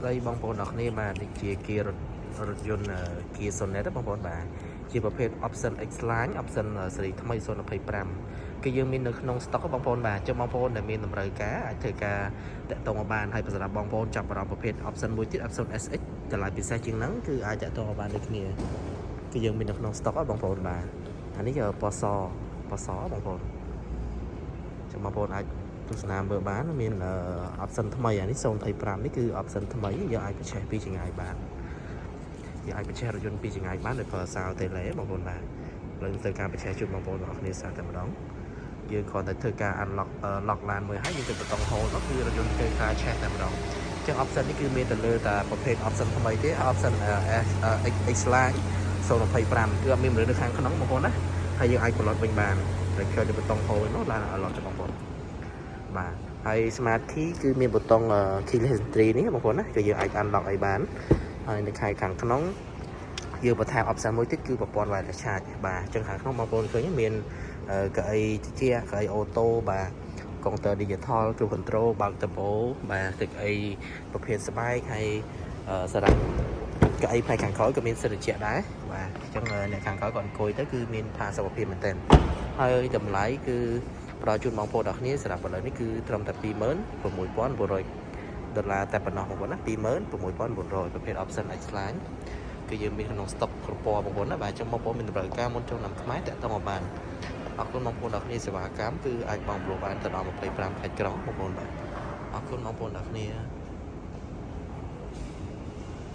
ដីបងប្អូនអរគ្នាបាទនេះជាគៀរថរថយន្ត Kia Sonet ណាបងប្អូនបាទជាប្រភេទ option X line option ស៊េរីថ្មី025គឺយើងមាននៅក្នុង stock បងប្អូនបាទចុះបងប្អូនដែលមានតម្រូវការអាចធ្វើការតាក់ទងមកបានហើយសម្រាប់បងប្អូនចាប់អារម្មណ៍ប្រភេទ option មួយទៀត option SX តម្លៃពិសេសជាងហ្នឹងគឺអាចតាក់ទងមកបានដូចគ្នាគឺយើងមាននៅក្នុង stock បងប្អូនបាទអានេះគឺពណ៌សពណ៌សបងប្អូនចាំបងប្អូនអាចទស្សនាមើលបានមាន option ថ្មីអានេះ025នេះគឺ option ថ្មីយើងអាចបញ្ឆេះពីចម្ងាយបានយើងអាចបញ្ឆេះរថយន្តពីចម្ងាយបានដោយប្រើសោ tele បងប្អូនបាទឥឡូវធ្វើការបញ្ឆេះជូនបងប្អូនទាំងអស់គ្នាសារតែម្ដងយើងគ្រាន់តែធ្វើការ unlock lock ឡានមួយហើយយើងទៅប៊ូតុង hold មកគឺរថយន្តធ្វើការឆេះតែម្ដងអញ្ចឹង option នេះគឺមានទៅលើតែប្រភេទ option ថ្មីទេ option S X X line 025គឺអត់មានមនុស្សនៅខាងក្នុងបងប្អូនណាហើយយើងអាចប្លត់វិញបានតែចូលទៅប៊ូតុង hold នោះឡាន unlock ទៅបងប្អូនបាទហើយ smart key គឺមានប៊ូតុង keyless entry នេះបងប្អូនណាគឺយើងអាច unlock អីបានហើយនៅខែខាងក្នុងយើងបន្ថែម option មួយទៀតគឺប្រព័ន្ធ wireless charge បាទអញ្ចឹងខាងក្នុងបងប្អូនឃើញមានកៅអីត្រជាក់កៅអី auto បាទកុងទ័រ digital គឺ control បើកដំបូលបាទទឹកអីប្រភេទស្បែកហើយសម្រាប់កៅអីផ្នែកខាងក្រោយក៏មានសិទ្ធិត្រជាក់ដែរបាទអញ្ចឹងអ្នកខាងក្រោយគាត់អង្គុយទៅគឺមានផាសុកភាពមែនទែនហើយតម្លៃគឺផ្ដល់ជូនបងប្អូនដល់គ្នាសម្រាប់ឥឡូវនេះគឺត្រឹមតែ26,900ដុល្លារតែប៉ុណ្ណោះបងប្អូនណា26,900ប្រភេទ option X line គឺយើងមានក្នុង stock គ្រប់ពណ៌បងប្អូនណាបាទអញ្ចឹងបងប្អូនមានតម្រូវការមុនចូលឆ្នាំខ្មែរតាក់ទងមកបានអរគុណបងប្អូនដល់គ្នាសេវាកម្មគឺអាចបងប្អូនបានទៅដល់25ខេត្តក្រុងបងប្អូនបាទអរគុណបងប្អូនដល់គ្នា។